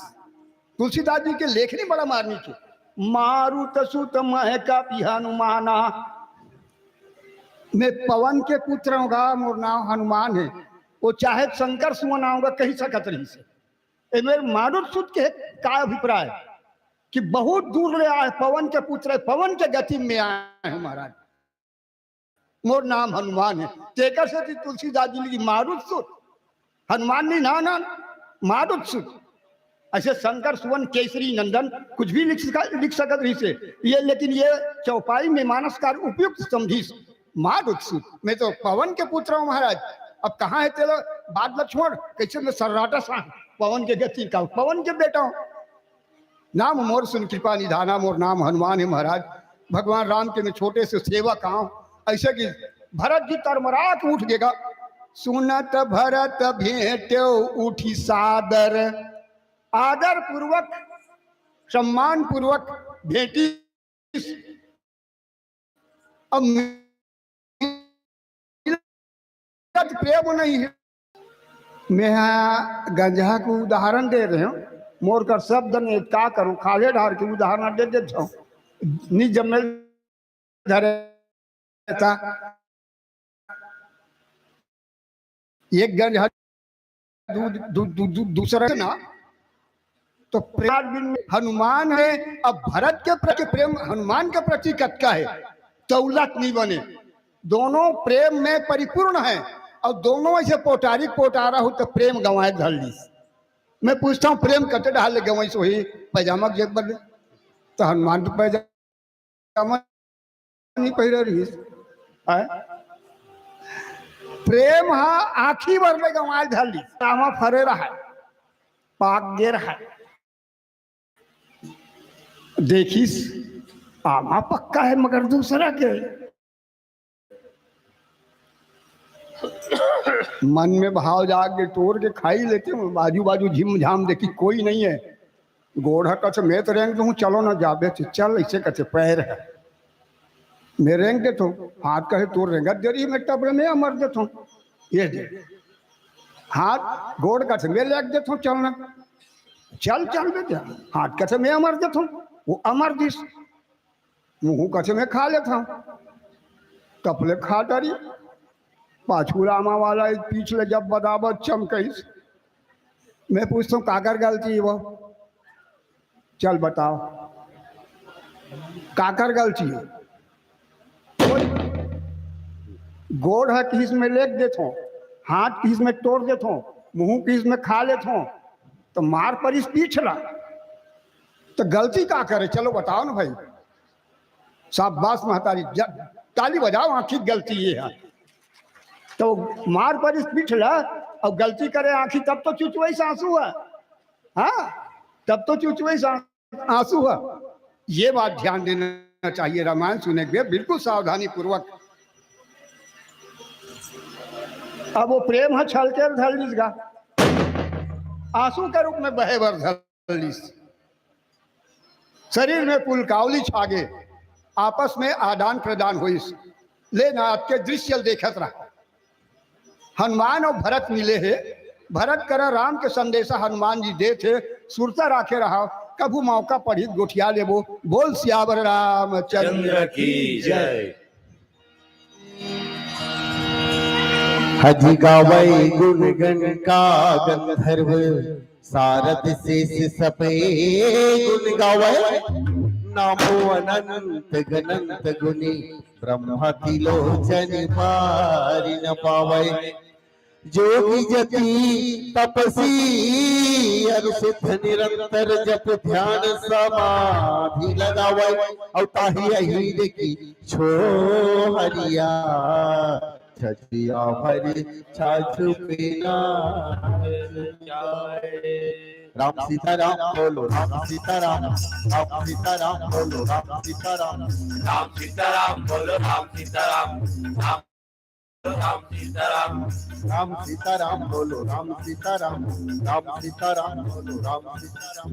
तुलसीदास जी के लेखनी बड़ा मार्मिक हे। "मारुत सुत महँ कपि हनुमाना।" मैं पवन के पुत्र हूँ गा, मोर नाम हनुमान हे। वो चाहे शंकर सुवन आऊंगा कहि सकत रहिस हे। ए मेरे मारुत सुत के का अभिप्राय कि बहुत दूर ले आए, पवन के पुत्र हे, पवन के गति में आए हैं महाराज। मोर नाम हनुमान हे। तेकर सेती तुलसीदास जी लिखिस मारुत सुत, हनुमान नहीं, ना, ना, मारुत सुत। अइसे शंकर सुवन केसरी नंदन कुछ भी लिख सका-, लिख सकत रहिस हे। ये, लेकिन ये चौपाई में मानसकार उपयुक्त समझिस, मारुत सुत। मैं तो पवन के पुत्र हूँ महाराज। अब कहाँ हे तेला, बात ला छोड़, कइसे मैं सर्राटा सा पवन के गति का, पवन के बेटा हूँ। नाम मोर सुन कृपा निधाना, मोर नाम हनुमान हे महाराज। भगवान राम के मैं छोटे से सेवक हूँ। अइसे कि भरत जी तरमरा के उठ गेगा। सुनत भरत भेंटेउ उठि सादर, आदर पूर्वक, सम्मान पूर्वक भेंटिस। अब मिलत प्रेम नहीं हे। मैं हा गंजहा के उदाहरण दे रहे हूँ, मोर कर शब्द नहीं, का करूँ, खाल्हे डार के उदाहरण दे देत हूँ। निज जम्मे धरे था। एक गंजहा दू-, दू-, दू-, दू-, दूसरा ना, तो प्रेम हनुमान हे। अब भरत के प्रति प्रेम हनुमान के प्रति कतका हे, तौलत नहीं बने। दोनों प्रेम में परिपूर्ण हे और दोनों ऐसे पोटारी पोटारा हो तो प्रेम गंवाय धर लीस। मैं पूछता हूँ, प्रेम कते डहर ले गंवाइस होही? पैजामा के जेब बदले तो हनुमान तो पैजामा नहीं पहिरे रहिस। हैं? प्रेम हा आँखी भर ले गंवाय धर लीस। आमा फरे रहय, पाक गे रहय, देखिस आमा पक्का हे मगर दूसरा के। मन में भाव जाग के टोर के खाई लेथे, आजू बाजू झिम झाम देखिस कोई नहीं हे। गोड़ ह कथे, "मैं तो रेंग दूँ, चलो ना।" जाबे तो चल, ऐसे कथे, पैर हे। मैं रेंग देथों, हाथ कहे, "तोर रेंगत देरी, मैं टबरे में अमर देथों।" ये दे। हाथ, गोड़ कथे, "मैं लेग देथों, चल ना।" चल, चल बे, जा। हाथ कथे, "मैं अमर देथों।" वो अमर दिस। मुँह कथे, "मैं खा लेथों।" तपले खा डारी। पाछू रामा वाला एक पीछ ले जब बदाबद चमकइस। मैं पूछथों, "काकर गलती हे वो? चल बताओ, काकर गलती हे?" गोड़ ह किहिस में लेग देथों, हाथ किहिस में टोर देथों, मुँह किहिस में खा लेथों, तो मार परिस पीछ ला, तो गलती काकर हे? चलो बताओ ना भाई। शाबाश महतारी, ज-, ताली बजाओ, आँखी गलती ये हे। तो मार परिस पीछ ला और गलती करे आँखी, तब तो चुचुआइस आँसू हे। हाँ, तब तो चुचुआइस आँसू हे। ये बात ध्यान देना चाहिए, रामायण सुने के बिल्कुल सावधानी पूर्वक। अब वो प्रेम ह छलके धर लीस गा, आँसू के रूप में बहे बर धर लीस। शरीर में पुलकावली छागे, आपस में आदान प्रदान होइस। ले ना, आपके दृश्य देखत रहा। हनुमान और भरत मिले हे, भरत करा राम के संदेशा हनुमान जी देथे, सुरता राखे रहा, कभू मौका पड़ी गोठिया लेबो। बोल सियावर रामचंद्र चंद्र की जय। हजि गावै गुन गन का गंधर्व, सारद शेष सबै गुन गावै। नामो अनंत गनंत गुनी, ब्रह्मा तिलोचन पारि न पावै। जोगी जति तपसी अरु सिद्ध निरंतर जप ध्यान समाधि लगावै। अउ ताहि अहिर की छोहरिया छछिया भरि छाछु पीना। राम सीताराम बोलो, राम सीताराम, राम सीताराम बोलो, राम सीताराम। राम सीताराम बोलो, राम सीताराम, राम राम सीताराम। राम सीताराम बोलो, राम सीताराम, राम सीताराम बोलो, राम सीताराम।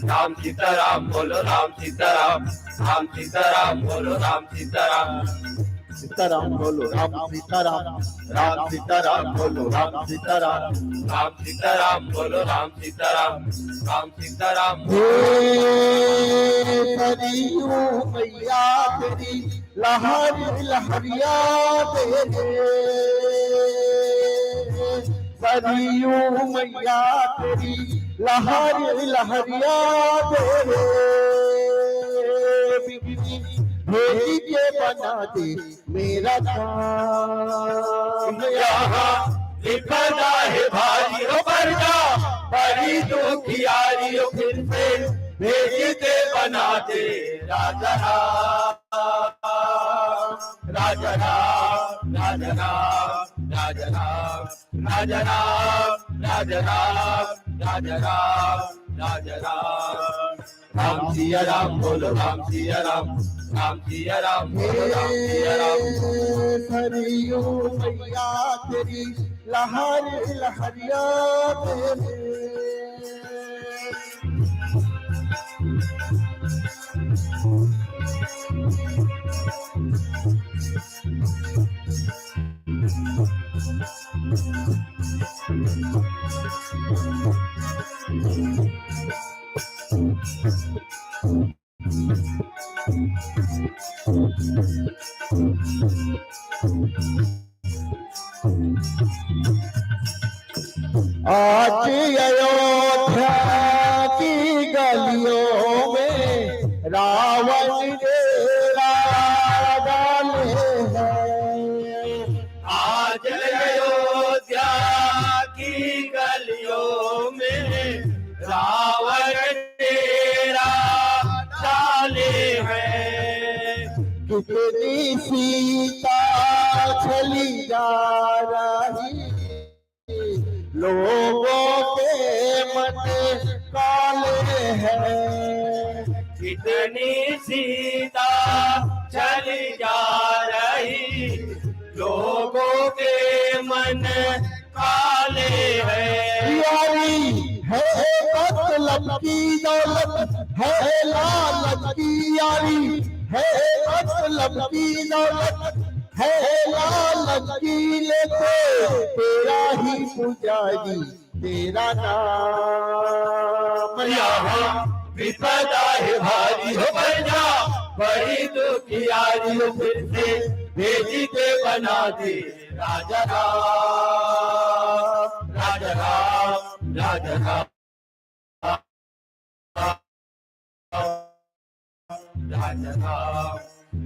राम सीताराम बोलो, राम सीताराम, राम सीताराम बोलो, राम सीताराम। सीताराम बोलो, राम सीताराम, राम सीताराम बोलो, राम सीताराम। राम सीताराम बोलो, राम सीताराम, राम सीताराम। हे सरयू मैया तेरी लहर लहरिया दे रे, सरयू मैया तेरी लहर लहरिया दे रे। भेज के बना दे मेरा काम। यहाँ विपदा है भारी हो पर्दा, बड़ी दुखियारी हो फिर से, भेज दे बना दे राजा राम। राजा राम, राजा राम, राजा राम, राजा राम, राजा राम, राजा राम, राजा राम। राम सिया राम बोलो, राम सिया राम, राम सिया राम बोलो, राम सिया राम। सरयू मैया तेरी लहर लहरिया दे रे। आज अयोध्या की गलियों में रावण डेरा डाले हैं। आज अयोध्या की गलियों में रावण डेरा डाले हैं। कितनी सीता चली जा रही, लोगों के मन काले हैं। कितनी सीता चली जा रही, लोगों के मन काले हैं। यारी है मतलब की दौलत, है लालच की यारी, है मतलब की दौलत, है लालच की लेते तेरा ही पुजारी, तेरा नाम। यहाँ विपदा है भारी हो बन जा, बड़ी दुखियारी हो फिर से भेजी के बना दे राजा राम, राजा राम, राजा राम। राजा राम,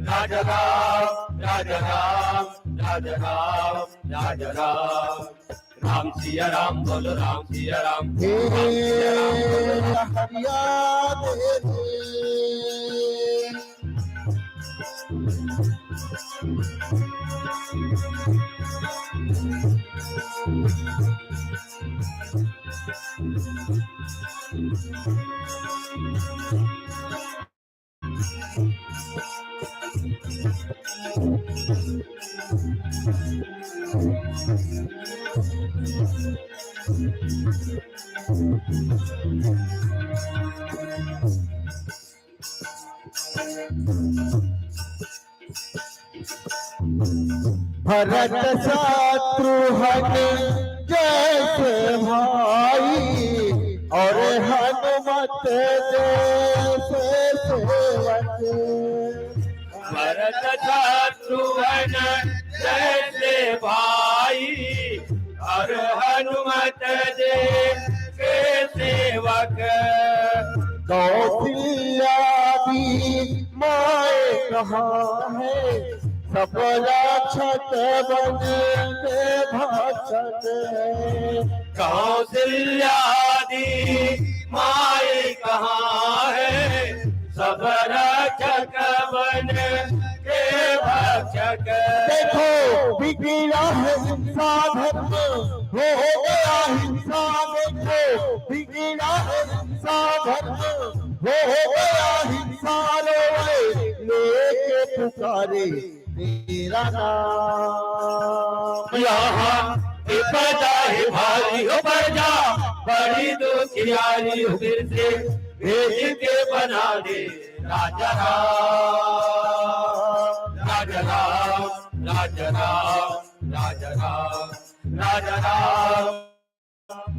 राजा राम, राजा राम, राजा राम, राजा राम। राम सिया राम बोलो, राम सिया राम। हे राम सिया राम बोलो, राम। हरिया दे दे। भरत शत्रुघ्न जैसे भाई और हनुमत जैसे सेवक। भरत शत्रुघ्न जैसे भाई और हनुमत जैसे सेवक। कौशल्या दी माए कहाँ है, सब रक्षक बन के भक्षक है। कौशल्या दी माई कहाँ है, सब रक्षक बन के भक्षक। देखो बिगड़ा है हिंसा धर्म, हो, हो गया हिंसा। देखो बिगड़ा है हिंसा धर्म, हो, हो गया हिंसा। रोए लेके पुकारे तेरा नाम। यहाँ विपदा है भारी हो बन जा, बड़ी दुखियारी हो फिर से भेज के बना दे राजा राम, राजा राम, राजा राम, राजा राम, राजा राम।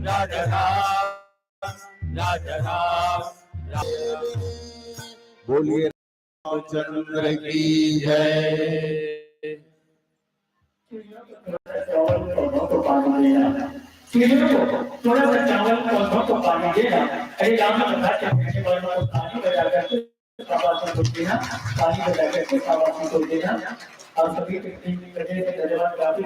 राजा राम, राजा राम, राम। बोलिए रामचंद्र की जय। थोड़ा सा चावल पौधों को पानी देना। अरे राम कथा के पीछे वालों को ताली बजा करके शाबाशी को देना, ताली बजा करके शाबाशी को देना। आप सभी को धन्यवाद, काफी